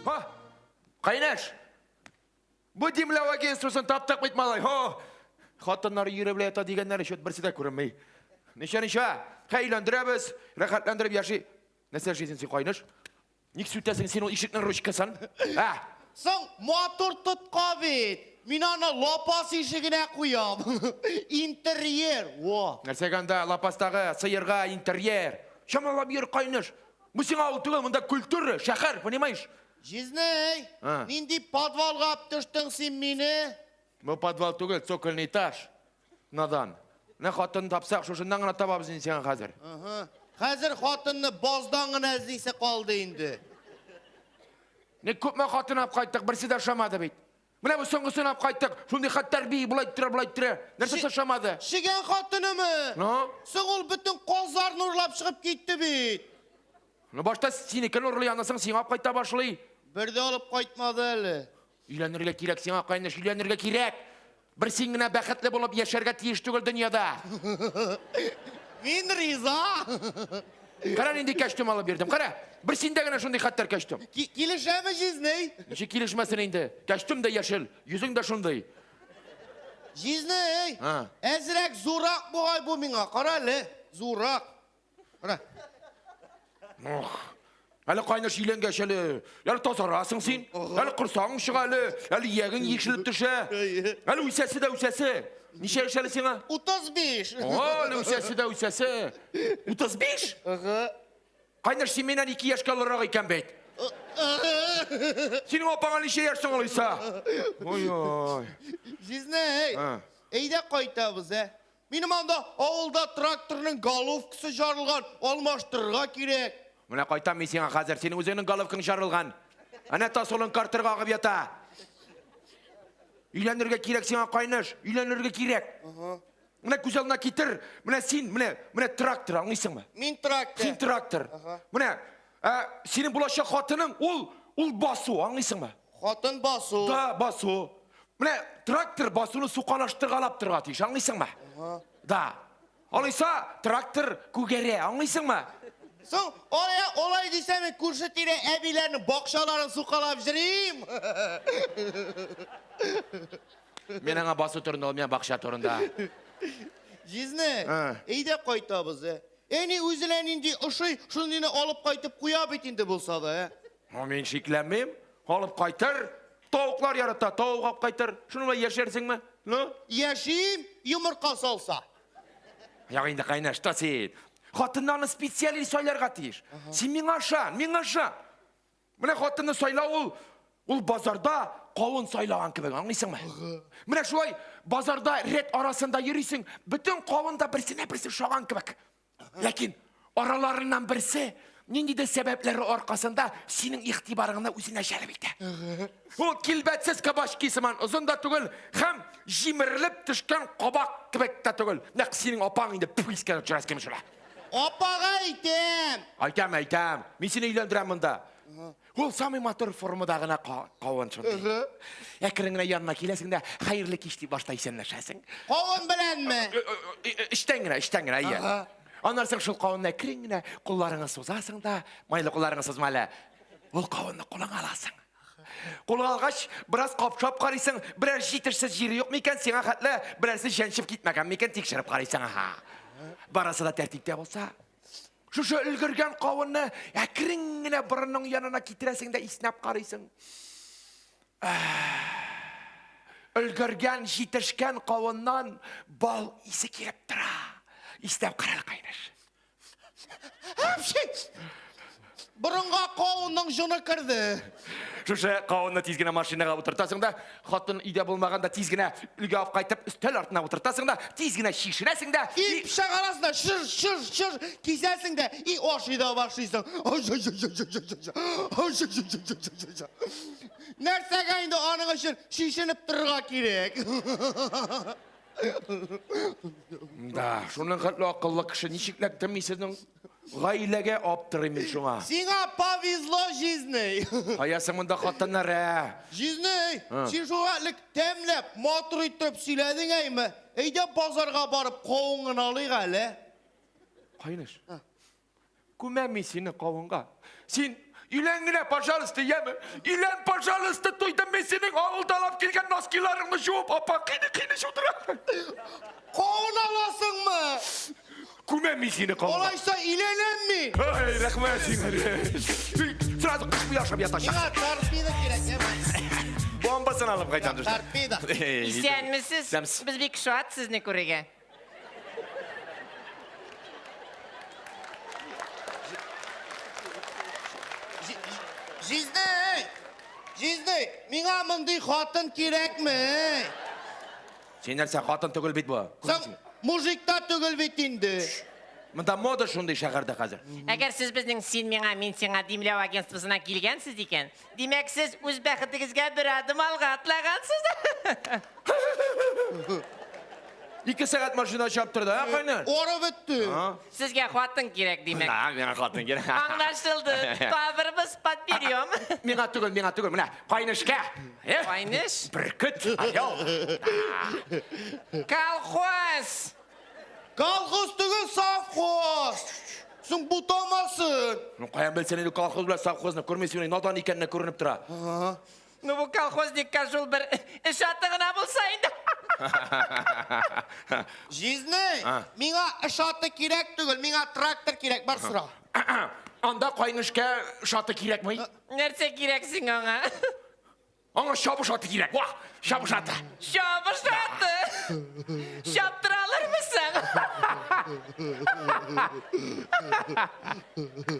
Ха! Кайнаш! Бу Димләү агентствосын таптык бит, малай. Һо! Хатыннар йөреп ята дигәннәре чөт берсе дә күренми. Ничә ничә? Хәй өйләндерәбез, рәхәтләндереп яши. Нәрсә эшлисең син, кайнаш? Ник сүтәсең син ул ишекнең ручкасын? Ә? Соң матур тотка бит. Мин аны лапас ишегенә куям. Интерьер. Во. Нәрсәгә анда лапастагы сыерга интерьер? Чамалап йөр, кайныш. Бу сиңа авыл түгел, монда культура, шәһәр, понимаешь? Җизнәй, нинди подвалга алып төштең син мине? Бу подвал түгел, цокольный этаж. Надан. Менә хатын тапсак, шушыннан гына табабыз инде сиңа хәзер. Хәзер хатынны баздан гына эзлисе калды инде. Ник күпме хатын алып кайттык, берсе дә ошамады бит. Менә бу соңгысын алып кайттык. Шундый хәтәр бии, болай иттерә, болай иттерә. Нәрсәсе ошамады? Чегән хатынымы? Ну? Соң ул бөтен казларны урлап чыгып китте бит. Ну башта синекен урлый, аннан соң сиңа алып кайта башлый. Бер дә алып кайтмады әле. Өйләнергә кирәк сиңа, кайнеш, өйләнергә кирәк. Бер син генә бәхетле булып яшәргә тиеш түгел дөньяда. Мин риза. Кара нинди костюм алып бирдем. Кара, бер синдә генә шундый хәтәр костюм. Килешәме, җизнәй? Ничек килешмәсен инде? Костюм да яшел, йөзең дә шундый. Җизнәй, әзрәк зуррак бугай бу миңа. Кара әле, зуррак. Кара. Ох. Әле кайнаш өйләнгәч әле, әле тазарасың син. Әле корсагың чыга әле, әле иягең ишелеп төшә. Әле үсәсе дә үсәсе. Ничә яшь әле сиңа? 35. О, әле үсәсе дә үсәсе. 35? Ага. Кайнаш син миннән 2 яшькә олырак икән бит. Синең апаңа ничә яшь соң алайса? Ой-ой. Җизнәй, әйдә кайтабыз, ә? Минем анда авылда тракторның головкасы жарылган, алмаштырырга кирәк. Менә кайтам мин сиңа хәзер, синең үзеңнең головкаң жарылган. Әнә тасолың картерга агып ята. Өйләнергә кирәк сиңа, кайныш, өйләнергә кирәк. Менә күз алдына китер, менә син, менә, менә трактор, аңлыйсыңмы? Мин трактор. Син трактор. Менә, ә, синең булачак хатының, ул, ул басу, аңлыйсыңмы? Хатын басу. Да, басу. Менә трактор басуны сукалаштыргалап торырга тиеш, аңлыйсыңмы? Да. Алайса трактор күгәрә, аңлыйсыңмы? Соң, алай, алай дисәң, мин күрше тирә әбиләрнең бакчаларын сукалап җөрим. Мин аңа басу турында, ул миңа бакча турында. Җизни, әйдә кайтабыз, ә. Әни үзенә нинди ошый, шундыйны алып кайтып куя бит инде булса да, ә. Ну, мин шикләнмим. Алып кайтыр. Тавыклар ярата, тавык алып кайтыр. Шуның белән яшәрсеңме? Ну? Яшим, йомырка салса. Як инде кайнаш, та син. Хатыннарны специалист сайларга тиеш. Син миңа ышан, миңа ышан. Менә хатынны сайлау ул, ул базарда кавын сайлаган кебек, аңлыйсыңмы? Менә шулай базарда рәт арасында йөрисең, бөтен кавын да берсенә берсе ошаган кебек. Ләкин араларыннан берсе ниндидер сәбәпләре аркасында синең игътибарыңны үзенә җәлеп итә. Ул килбәтсез кабачки сыман озын да түгел һәм җимерелеп төшкән кабак кебек тә түгел. Нәкъ синең апаң инде пү искә төшерәс килми шуны. Апага әйтәм. Әйтәм, әйтәм. Мин сине өйләндерәм монда. Ул самый матур формада гына кавын шундый. Әкрен генә янына киләсең дә, хәерле кич дип башта исәнләшәсең. Кавын беләнме? Эчтән генә, эчтән генә, әйе. Аннан соң шул кавынны әкрен генә кулларыңа сузасың да, майлы кулларыңа сузма әле. Ул кавынны кулыңа аласың. Кулыңа алгач, бераз капшап карыйсың, берәр җитешсез җире юк микән, сиңа хәтле берәрсе җәнчеп китмәгән микән, тикшереп карыйсың, аһа. Барысы да тәртиптә булса, Шушы өлгергән кавынны әкрен генә борынның янына китерәсең дә иснәп карыйсың. Өлгергән, җитешкән кавыннан бал исе килеп тора. Иснәп кара әле, кайнеш. Борынга кавынның җоны керде. Шушы кавынны тиз генә машинага утыртасың да, хатын өйдә булмаганда тиз генә өйгә алып кайтып, өстәл артына утыртасың да, тиз генә чишенәсең дә. И пычак арасында шыр, шыр, шыр кисәсең дә, и ашый да башлыйсың. Нәрсәгә инде аның өчен чишенеп торырга кирәк? Да, шуның хәтле акыллы кеше ничек эләктем мин сезнең гаиләгә аптырыйм мин шуңа. Сиңа повезло, җизнәй. Каясың монда хатыннар, ә? Җизнәй, син шуңа элек тәмләп, матур итеп сөйләдең әйме? Әйдә базарга барып кавын гына алыйк әле. Кайнеш. Күмәм мин сине кавынга. Син Өйлән генә, пожалуйста, яме. Өйлән, пожалуйста, туйдым мин синең авылдан алып килгән носкиларыңны жуып, апа, кыйны-кыйны жудыра. Кавын аласыңмы? Күмәм мин сине кавынга. Алайса өйләнәм мин. Ай, рәхмәт сиңа. Сразу кыш буе ашап ятачак. Миңа торпеда кирәк, яме. Бомбасын алып кайтам, дуслар. Торпеда. Исәнмесез. Исәнмесез. Без бик шат сезне күрергә. Җизни! Җизни, миңа мондый хатын кирәкме? Син нәрсә, хатын түгел бит бу. Соң мужик та түгел бит инде. Монда мода шундый шәһәрдә хәзер. Әгәр сез безнең Син миңа, мин сиңа димләү агентствосына килгәнсез икән, димәк, сез үз бәхетегезгә бер адым алга атлагансыз. Ике сәгать машина чаптырды, а, кайнар? Ары бетте. Сезгә хатын кирәк, димәк. Да, миңа хатын кирәк. Аңлашылды. Табырбыз, подберем. Миңа түгел, миңа түгел. Менә, кайнышка. Э? Кайныш? Бөркет, орел. Колхоз! Колхоз түгел, совхоз. Соң бутамасын. Ну, каян белсен инде колхоз белән совхозны күрмисең, надан икәнне күренеп тора. Ну, бу колхозникка шул бер эш аты гына булса инде. Җизни, миңа эш аты кирәк түгел, миңа трактор кирәк, бар сора. Анда кайнышка шаты кирәкме? Нәрсә кирәк сиңа аңа? Аңа чабыш аты кирәк. Ва, чабыш аты. Чабыш аты. Чаптыра алырмысың?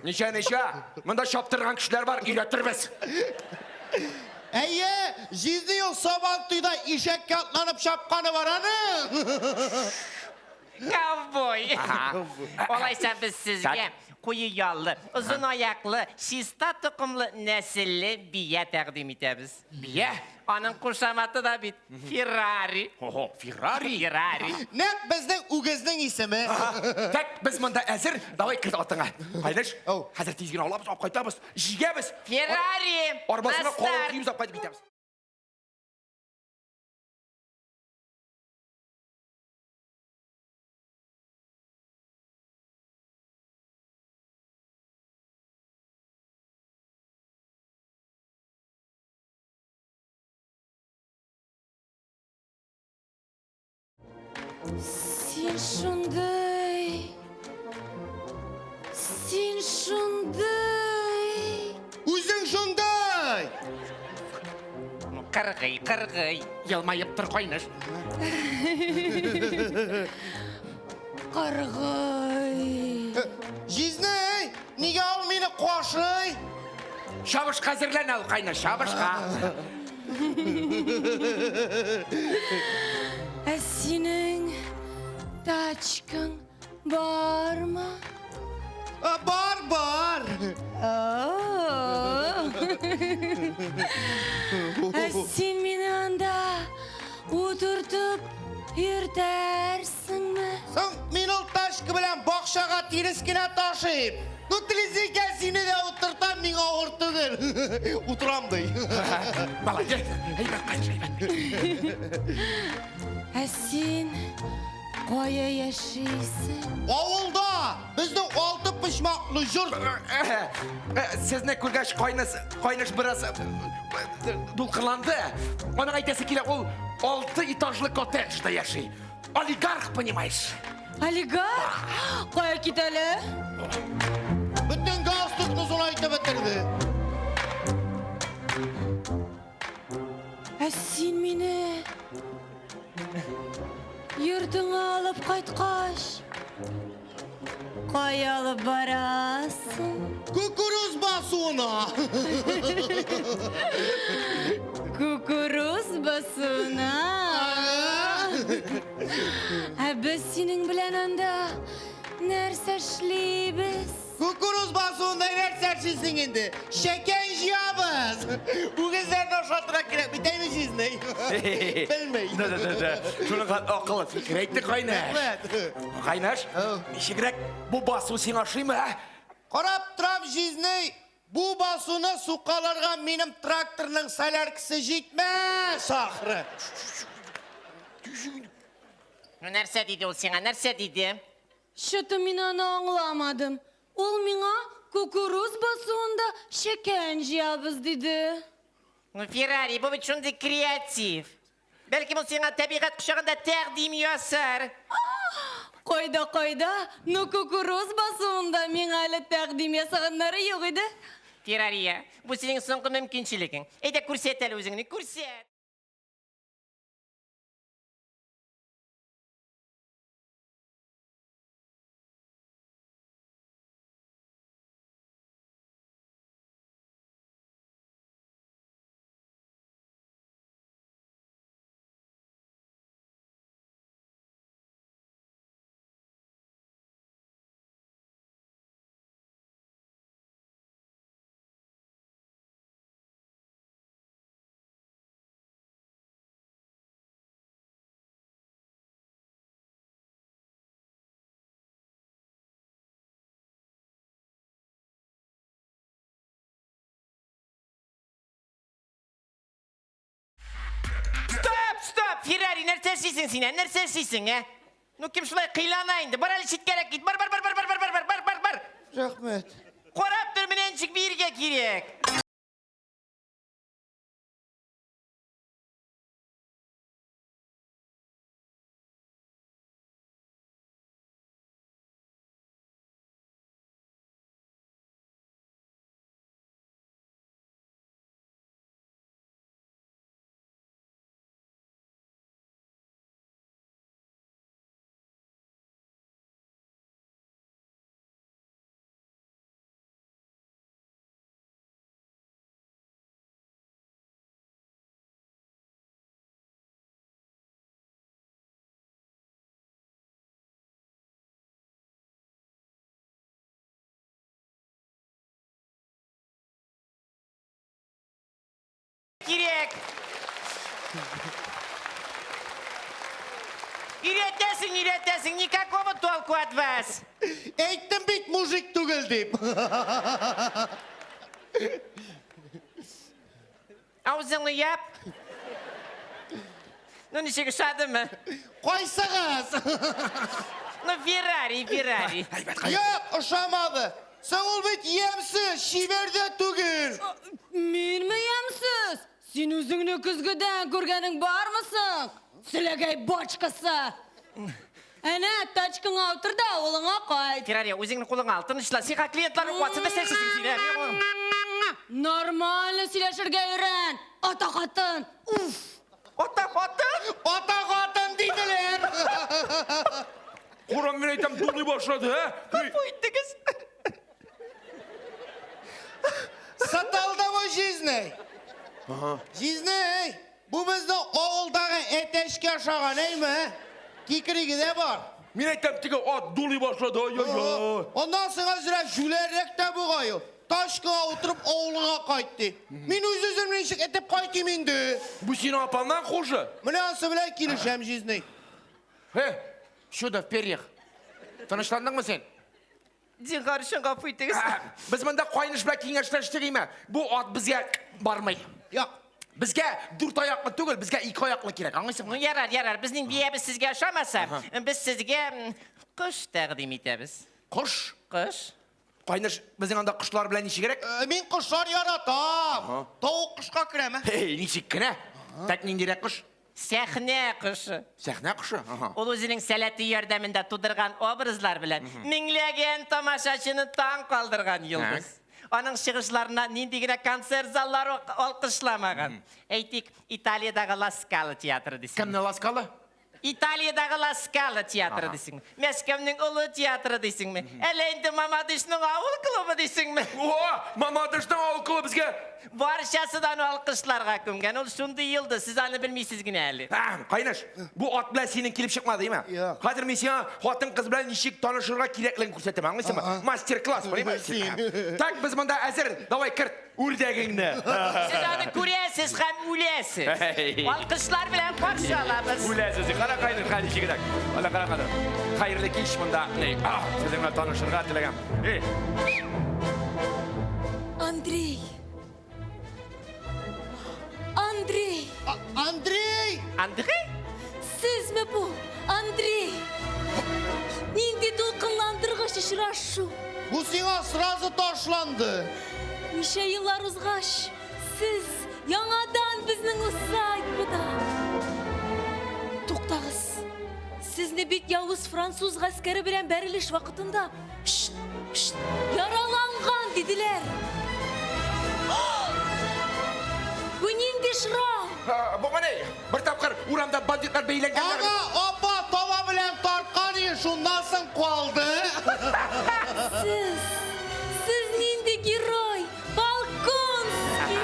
Ничә, ничә? Монда чаптырган кешеләр бар, өйрәтербез. Әйе, җизни ул Сабан туйда ишәккә атланып чапканы бар аның. Ковбой. Алайса без сезгә куе яллы, озын аяклы, чиста токымлы нәселле бия тәкъдим итәбез. Бия? Аның кушаматы да бит Феррари. Охо, Феррари. Феррари. Нәкъ безнең үгезнең исеме. Так, без монда әзер. Давай керт атыңа. Кайнеш, Ау. хәзер тиз генә алабыз, алып кайтабыз, җигәбез. Феррари! Арбасына На калын старт! киебез алып кайтып китәбез. Син шундый, син шундый. Үзең шундый. Кыргый, кыргый. Елмаеп тор, кайнеш. Кыргый. Җизни, нигә ул мине кашый? Чабышка әзерлән ал, кайнеш, чабышка. Ә синең тачкаң бармы? Бар, бар. Ә син мине анда утыртып йөртәрсеңме? Соң мин ул тачка белән бакчага тирес кенә ташыйм. Ну, телисең икән, сине дә утыртам, миңа авыр түгел. Утырам ди. Молодец. Әйбәт, кайнеш, әйбәт. Ә син кая яшисең? Авылда безнең алты почмаклы йорт. Сезне күргәч, кайнеш, кайнеш бераз дулкынланды. Аның әйтәсе килә, ул алты этажлы коттеджда яши. Олигарх, понимаешь? Олигарх? Кая китәле? Бөтен галстукны зурайтып бетерде. Ә син мине йортыңа алып кайткач, кая алып барасың? Кукуруз басуына. Кукуруз басуына. Ә без синең белән анда нәрсә эшлибез? Кукуруз басуында нәрсә эшлисең инде? Шәкән җыябыз. Үгезләрне ашатырга кирәк бит, әйме җизни? Белмей. Да, да, да, да. Шуның акыллы фикер әйтте кайнаш. Рәхмәт. Кайнаш, ничегрәк бу басу сиңа ошыймы, ә? Карап торам, җизни, бу басуны сукаларга минем тракторның соляркасы җитмәс, ахры. Ну, нәрсә диде ул сиңа, нәрсә диде? Что-то мин аны аңламадым. Ул миңа кукуруз басуында чәкән җыябыз, диде. Ну, Феррари, бу бит шундый креатив. Бәлки ул сиңа табигать кочагында тәкъдим ясар. Кайда, кайда? Ну, кукуруз басуында миңа әле тәкъдим ясаганнары юк иде. Феррария, бу синең соңгы мөмкинчелегең. Әйдә, күрсәт әле үзеңне, күрсәт. Стоп, стоп, Феррари, нәрсә эшлисең син, ә? Нәрсә эшлисең, ә? Ну кем шулай кыйлана инде? Бар әле читкәрәк кит. Бар, бар, бар, бар, бар, бар, бар, бар, бар, бар. Рәхмәт. Карап тор, менә ничек биергә кирәк. Кирәк. Өйрәтәсең, өйрәтәсең, никакого толку от вас. Әйттем бит мужик түгел дип. Авызыңны яп. Ну, ничек ошадымы? Кайсыгыз? Ну, Феррари, Феррари. Юк, ошамады. Соң ул бит ямьсез, чибәр дә түгел. Минме ямьсез? Син үзеңне көзгедән күргәнең бармы соң? Селәгәй бочкасы. Әнә, тачкаңа утыр да авылыңа кайт. Феррари, үзеңне кулыңа ал, тынычлан. Сиңа клиентлар укватсы, нәрсә эшлисең син, ә? Нормально сөйләшергә өйрән. Ата хатын. Уф. Ата хатын? Ата хатын диделәр. Курам мин әйтәм, дулый башлады, ә? Гафу итегез. Саталды бу җизнәй. Җизнәй, бу безнең авылдагы әтәчкә ошаган, әйме? Кикриге дә бар. Мин әйтәм, теге ат дулый башлады, ай-яй-яй. Аннан соң әзрәк җүләррәк тә бугай ул. Тачкага утырып авылыңа кайт ди. Мин үз-үземне ничек этеп кайтыйм инде? Бу синең апаңнан хуже. Менә ансы белән килешәм, җизни. Э, чудо в перьях. Тынычландыңмы син? Зинһар өчен гафу итегез. Без монда кайныш белән киңәшләштек име? Бу ат безгә бармый. Юк. Безгә дүрт аяклы түгел, безгә ике аяклы кирәк, аңлыйсыңмы? Ну, ярар, ярар. Безнең биябез сезгә ошамаса, без сезгә кош тәкъдим итәбез. Кош? Кош? Кайныш, безнең анда кошлар белән ничегрәк? Мин кошлар яратам. Тавык кошка керәме? Эй, ничек кенә? Так ниндирәк кош? Сәхнә кошы. Сәхнә кошы? Ага. Ул үзенең сәләте ярдәмендә тудырган образлар белән меңләгән тамашачыны таң калдырган йолдыз. Аның чыгышларына нинди генә концерт заллары алкышламаган. Әйтик, Италиядәге Ла Скала театры дисең. Кемне Ла Скала? Италиядәге Ла Скала театры дисеңме? Мәскәүнең олы театры дисеңме? Әллә инде Мамадышның авыл клубы дисеңме? О, Мамадышның авыл клубы безгә Барчасы да аны алкышларга күмгән. Ул шундый йолдыз, сез аны белмисез генә әле. Кайнаш, бу ат белән синең килеп чыкмады, димме? Юк. Хәзер мин сиңа хатын-кыз белән ничек танышырга кирәклеген күрсәтәм, аңлыйсыңмы? Мастер-класс, понимаешь? Так, без монда әзер. Давай керт үрдәгеңне. Сез аны күрәсез һәм үләсез. Алкышлар белән каршы алабыз. Үләсез. Кара кайнаш, хәл ничегрәк. Ана кара кара. Хәерле кич монда. Ни, сезнең белән танышырга теләгән. Эй. Андрей. Андрей. Андрей! Андрей? Сезме бу? Андрей. Нинди дулкынландыргыч очрашу. Бу сиңа сразу ташланды. Ничә еллар узгач, сез яңадан безнең усадьбада. Туктагыз. Сезне бит явыз француз гаскәре белән бәрелеш вакытында шт, шт, яраланган диделәр. Бу нинди шрам? Бу менә бер тапкыр урамда бандитлар бәйләнгәннәр. Ага, апа таба белән тарткан иде, шуннан соң калды. Сез, сез нинди герой? Балконский!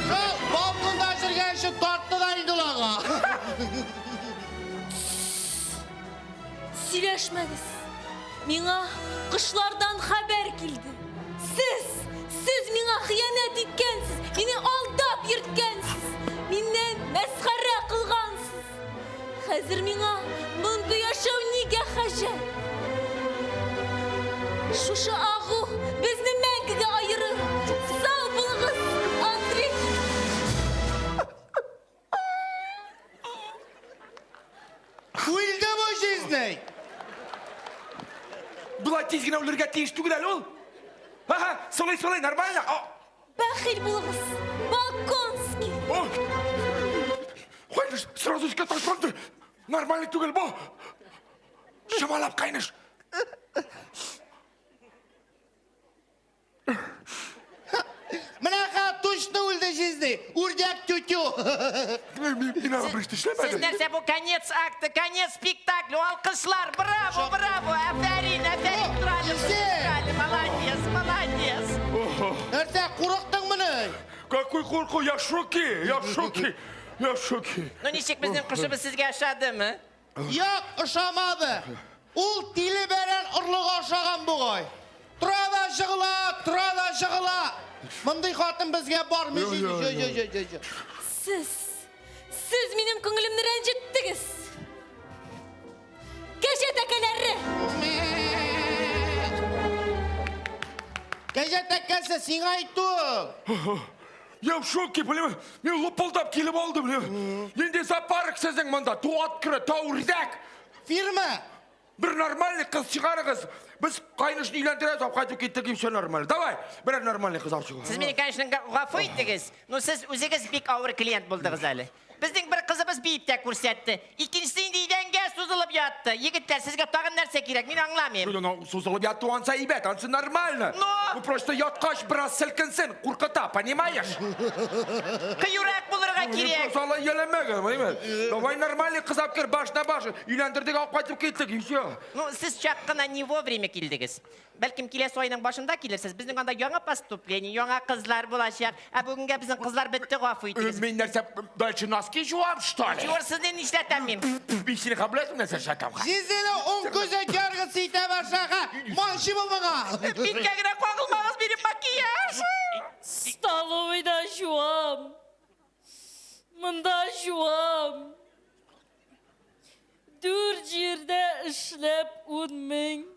Шул балконда йөргән өчен тартты да инде ул ага. Сөйләшмәгез. Миңа кышлардан хәбәр килде. Сез, сез миңа хыянәт иткәнсез, мине алдап йөрткәнсез, миннән мәсхәрә кылгансыз. Хәзер миңа мондый яшәү нигә хаҗәт? Шушы агу безне мәңгегә аерыр. Сау булыгыз, Андрей. Үлде бу җизнәй. Болай тиз генә үлергә тиеш түгел әле ул. Ага, сулый, сулый, нормально. О, Бәхил булыгыз, Балконский. о. Кайныш, сразу өскә ташланды. Нормальный түгел бу. Чамалап кайныш. Менә ха точно үлде җизни. Үрдәк тютю. Мин аңа бер эш Сез эшләмәдем. нәрсә бу конец акта, конец спектакль, алкышлар, браво, браво, афәрин, афәрин, Тралев, Җизни! Тралев, молодец, молодец. Нәрсә, курыктыңмыни? Какой курку, я в шоке, я в шоке, я в шоке. Ну ничек безнең кошыбыз сезгә ошадымы? Юк, ошамады. Ул тиле бәрән орлыгы ашаган бугай. Тора да жыгыла, тора да жыгыла. Мондый хатын безгә бармый. Йо, йо, йо. Йо, йо, йо. Сез, сез минем күңелемне рәнҗеттегез. Кәҗә тәкәләре! Кәҗә тәкәсе сиңа әйтү. Я в шоке, понимаешь? Мин лопылдап килеп алдым. Нинди зоопарк сезнең монда? Ту ат керә, тау үрдәк. Фирма. Бер нормальный кыз чыгарыгыз. Без кайнышны өйләндерәбез, алып кайтып киттек, и все нормально. Давай, берәр нормальный кыз алып чыгыгыз. Сез мине, конечно, гафу итегез, но сез үзегез бик авыр клиент булдыгыз әле. Безнең бер кызыбыз биеп тә күрсәтте. Икенчесе инде идәнгә сузылып ятты. Егетләр, сезгә тагын нәрсә кирәк? Мин аңламыйм. Ну, ну, сузылып яту ансы әйбәт, ансы нормально. Но! Ну, просто яткач бераз селкенсен, куркыта, понимаешь? Кыюрак булырга кирәк. Просто алай еләмәгән, понимаешь? Давай нормальный кыз алып кер, баш на баш. Өйләндердек, алып кайтып киттек, и все. Ну, сез чак кына не вовремя килдегез. Бәлкем киләсе айның башында килерсез. Безнең анда яңа поступление, яңа кызлар булачак. Ә бүгенгә безнең кызлар бетте, гафу итегез. Мин нәрсә, дальше носки жуам, что ли? Юрсызны нишләтәм мин? Мин сине беләсең нәрсә эшләтәм? Җизнинең уң күзе яргысы итә башлага. Манчы бу моңа. Биткә генә кагылмагыз минем макияж. Столовыйда жуам. Монда жуам. Дүрт җирдә эшләп 10 000.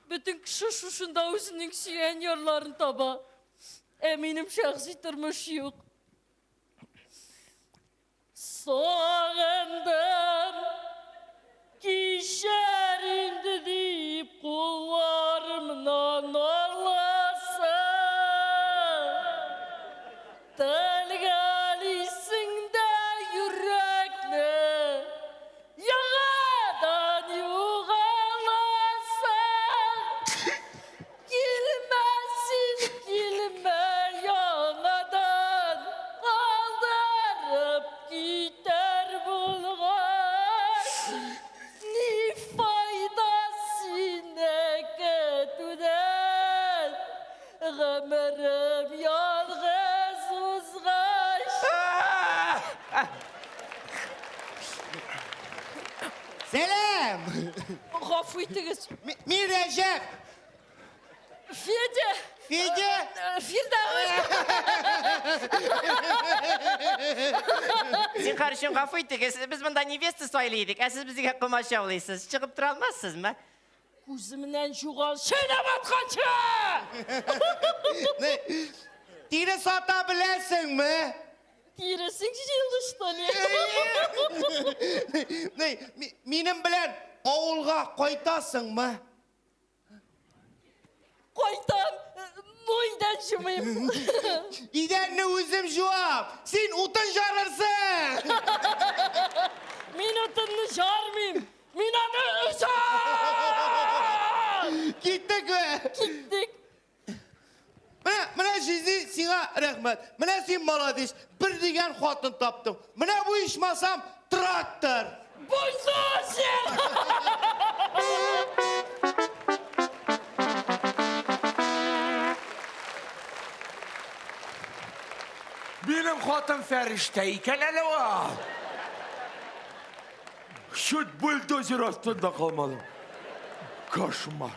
Бөтен кеше шушында үзенең сөйгән ярларын таба. Ә минем шәхси тормыш юк. Сагындым, кичәр инде дип кулларымнан аласың. Телгәлисең дә йөрәкне яңадан югаласың. Килмә син, килмә яңадан, калдырып китәр булгач. Ни файда сине көтүдән, гомерем ялгыз узгач. Сәлам. Гафу итегез. Мин Рәҗәп. Федя! Федя. Фирдәвес! Зинһар өчен гафу итегез. Без монда невеста сайлый идек, ә сез безгә комачаулыйсыз. Чыгып тора алмассызмы? Күземнән югал, чәйнәп атканчы! Не, тире сата беләсеңме? Тиресең җыелды, что ли? Не, минем белән авылга кайтасыңмы? Кайтам, ну идән җумыйм. Идәнне үзем җуам, син утын жарырсың. Мин утынны жармыйм. Мин аны өзәм! Киттекме? Киттек. Менә, менә җизни, сиңа рәхмәт. Менә син молодец, бер дигән хатын таптың. Менә бу ичмасам трактор. Бульдозер! Минем хатын фәрештә икән әле ул. Чуть бульдозер астында калмадым. Кошмар.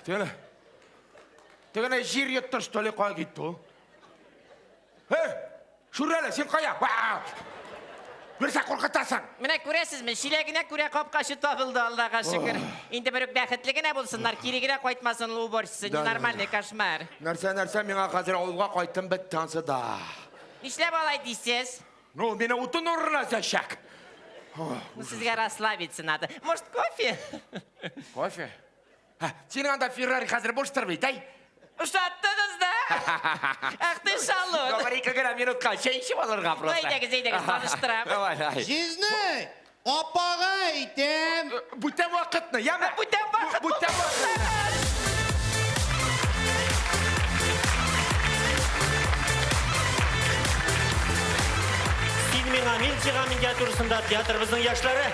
Тегене. Тегене җир йотты, что ли, кая китте ул? Эй, Шүрәле, син кая? Нәрсә куркытасың? Менә күрәсезме, чиләгенә күрә капкачы табылды, Аллага шөкер. Инде берүк бәхетле генә булсыннар, кире генә кайтмасын ул уборщица, Да, да, ненормальный кошмар. Нәрсә, нәрсә, миңа хәзер авылга кайттым бетте ансы да. Нишләп алай дисез? Ну, мине утын урынына өзәчәк. Ну, сезгә расслабиться надо. Может, кофе? Кофе? Һә, синең анда Феррари хәзер буштыр бит, әй? Ошаттыгыз да? Ах ты шалун. Бер ике генә минутка чәй эчеп алырга Ну, просто. әйдәгез, әйдәгез, таныштырам. Давай, давай. Җизни, апага әйтәм. Бүтән вакытны, яме? Бүтән вакыт Бүтән вакыт. Син миңа, мин сиңа миниатюрасында театрыбызның яшьләре.